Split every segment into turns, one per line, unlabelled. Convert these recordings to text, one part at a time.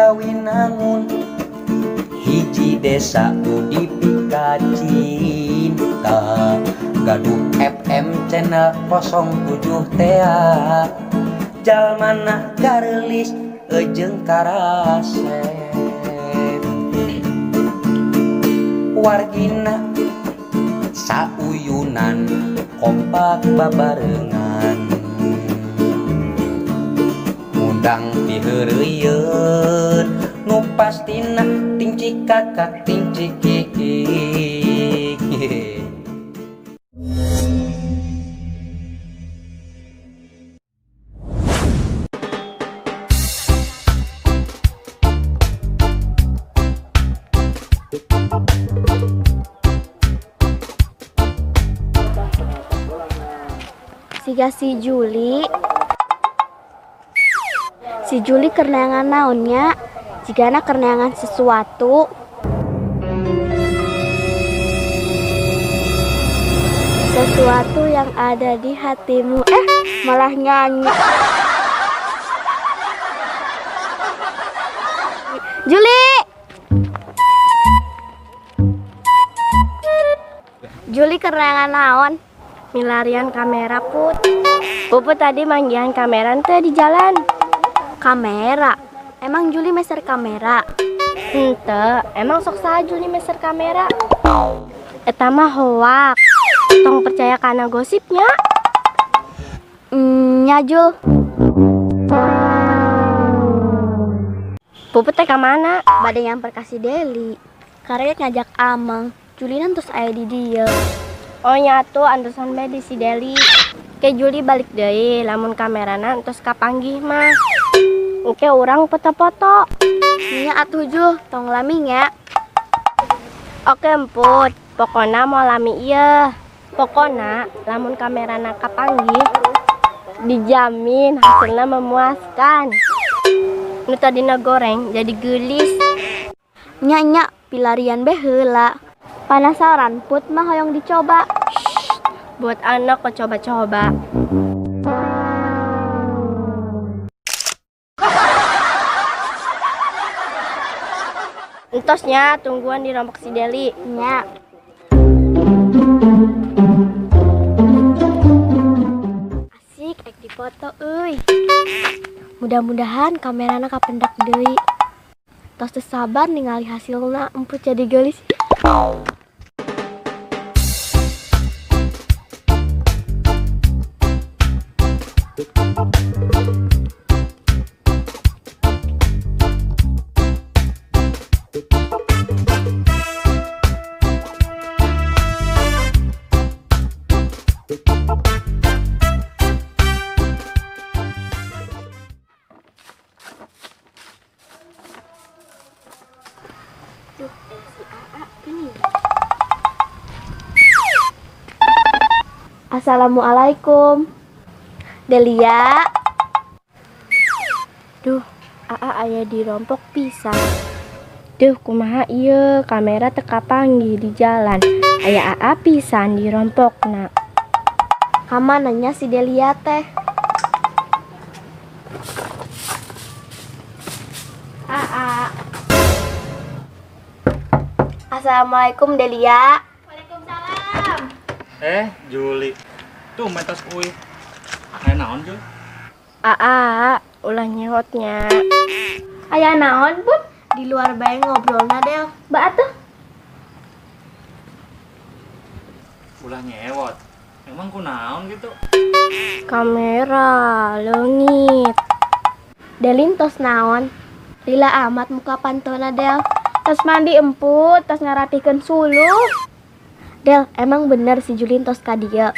Arjawinangun hiji desa nu dipika cinta gaduh FM channel 07 tea jalmana gareulis jeung karasep wargina sauyunan kompak babarengan ngundang piheureuyeuun nu pastina ting cikakak ting cikikik.
Siga si Juli. Si Juli keur neangan naon nya? Jigana keur neangan sesuatu. Sesuatu yang ada di hatimu. Malah nyanyi. Juli. Juli keur neangan naon?
Milarian kamera Put. Puput tadi manggihan kamera teh di jalan.
Kamera? Emang Juli meser kamera?
Henteu, emang sok saha Juli meser kamera? Eta mah hoak. Tong percaya kana gosipnya.
Nya Jul.
Puput teh ka mana?
Bade nyamper ka si Deli. Karek ngajak Amang. Juli terus aya di dieu.
Oh nyatu antosan bae di si Deli. Ke Juli balik deui lamun kamerana entos kapanggih mah. Engke urang foto-foto.
Nya atuh Jul, tong lami nya.
Oke emput, pokona mau lami ieu. Pokona lamun kamerana kapanggih dijamin hasilna memuaskan. Nu tadina goreng jadi geulis.
Nya nya pilarian be heula. Penasaran Put mah hoyong dicoba.
Shh, buat anak kok coba-coba. Entosnya tungguan di rompok si Deli.
Nya. Asik ek dipoto euy. Mudah-mudahan kamerana kapendak deui. Tos teu sabar ningali hasilna emput jadi geulis. Duh, si AA ini. Assalamualaikum. Delia.
Duh, AA aya di rompok pisan. Duh, kumaha ieu kamera teu kapanggih di jalan. Aya AA pisan di rompokna.
Kamana nya si Delia teh?
AA.
Assalamualaikum Delia.
Waalaikumsalam.
Juli. Tuh mentas uy. Aya naon Jul?
AA, ulah nyewotnya.
Aya naon Put? Di luar bae ngobrolna Del. Ba atuh.
Ulah nyewot. Emang kunaon gitu?
Kamera leungit.
Delin tos naon? Lila amat muka pantona Del.
Tos mandi emput, tos ngarapikeun suluh.
Del, emang bener si Juli tos ka dieu?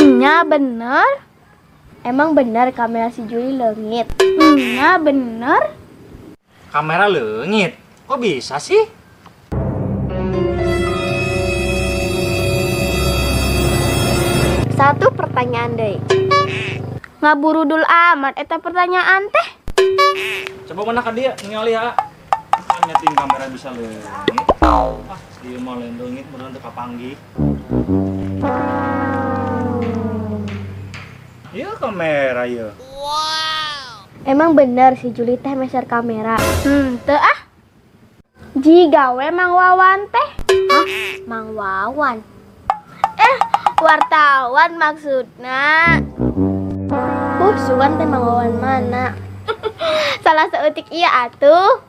Nya bener.
Emang bener kamera si Juli leungit?
Nya bener.
Kamera leungit? Kok bisa sih?
Satu pertanyaan deui.
Ngaburudul amat eta pertanyaan teh.
Coba mana ka dieu ningali ya. Nyeting kamera bisa leungit. Ah, ieu mah lain leungit beneran teu kapanggih. Ieu kamera ieu.
Wow. Emang bener si Juli teh meser kamera?
Teu ah. Jiga we Mang Wawan teh.
Hah? Mang Wawan?
Wartawan maksudna.
Sugan teh Mang Wawan mana?
Salah seutik iya atuh.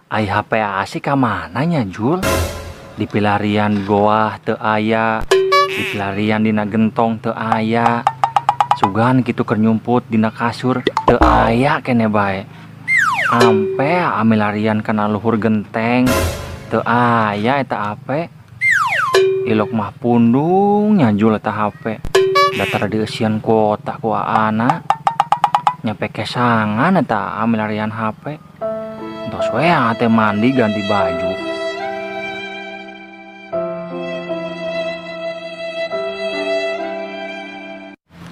Ai HP asik ka mana nya Jul? Di pilarian goah teu aya, di pilarian dina gentong teu aya. Sugan kitu keur nyumput dina kasur teu aya kene bae. Ampe amilarian kana luhur genteng teu aya eta HP. Ilok mah pundung nya Jul eta HP. Datar dieusian kuota ku aana. Nyampe kesangan eta amilarian HP. Entos we teh mandi ganti baju.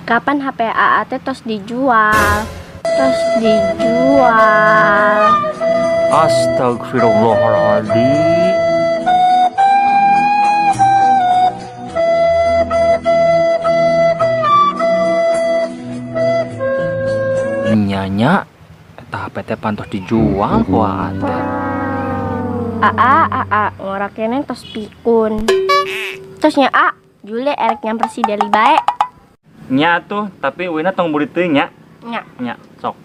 Kapan HP AA teh tos dijual? Tos dijual.
Astagfirullahaladzim. Nyanya eta HP teh pantos dijual ku AA teh.
AA AA ngora keneh tos pikun. Tos nya A, Juli erek nyamper si Deli bae.
Nya tuh, tapi wina tong buri teuing nya.
Nya.
Nya, sok.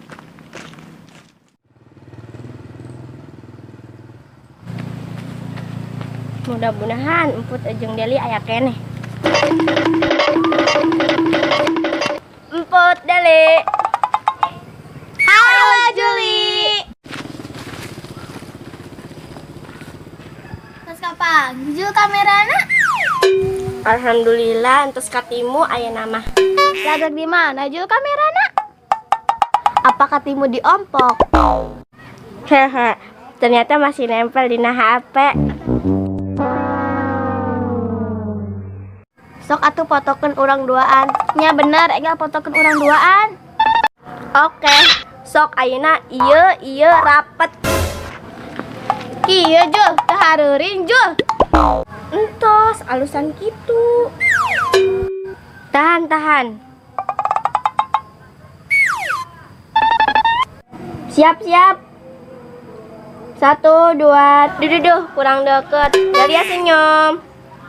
Mudah-mudahan emput jeung Deli aya keneh. Emput Deli.
Halo Juli.
Terus kapan? Jul kamerana?
Alhamdulillah entos katimu aya nama.
Lagak di mana Jul kamerana?
Apa katimu diompok?
Hehe, ternyata masih nempel di HP.
Sok atuh fotokeun urang duaan.
Nya bener, enggal fotokeun urang duaan.
Oke, sok ayeuna ieu ieu rapet.
Kieu Jul, teu hareurin Jul.
Entos alusan kitu. Tahan, tahan. Siap, siap. 1, 2, duh, duh, duh, kurang deket. Dahlia senyum.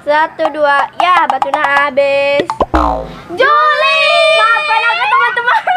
1, 2, ya batuna habis.
Juli!
Maafkan aku teman-teman.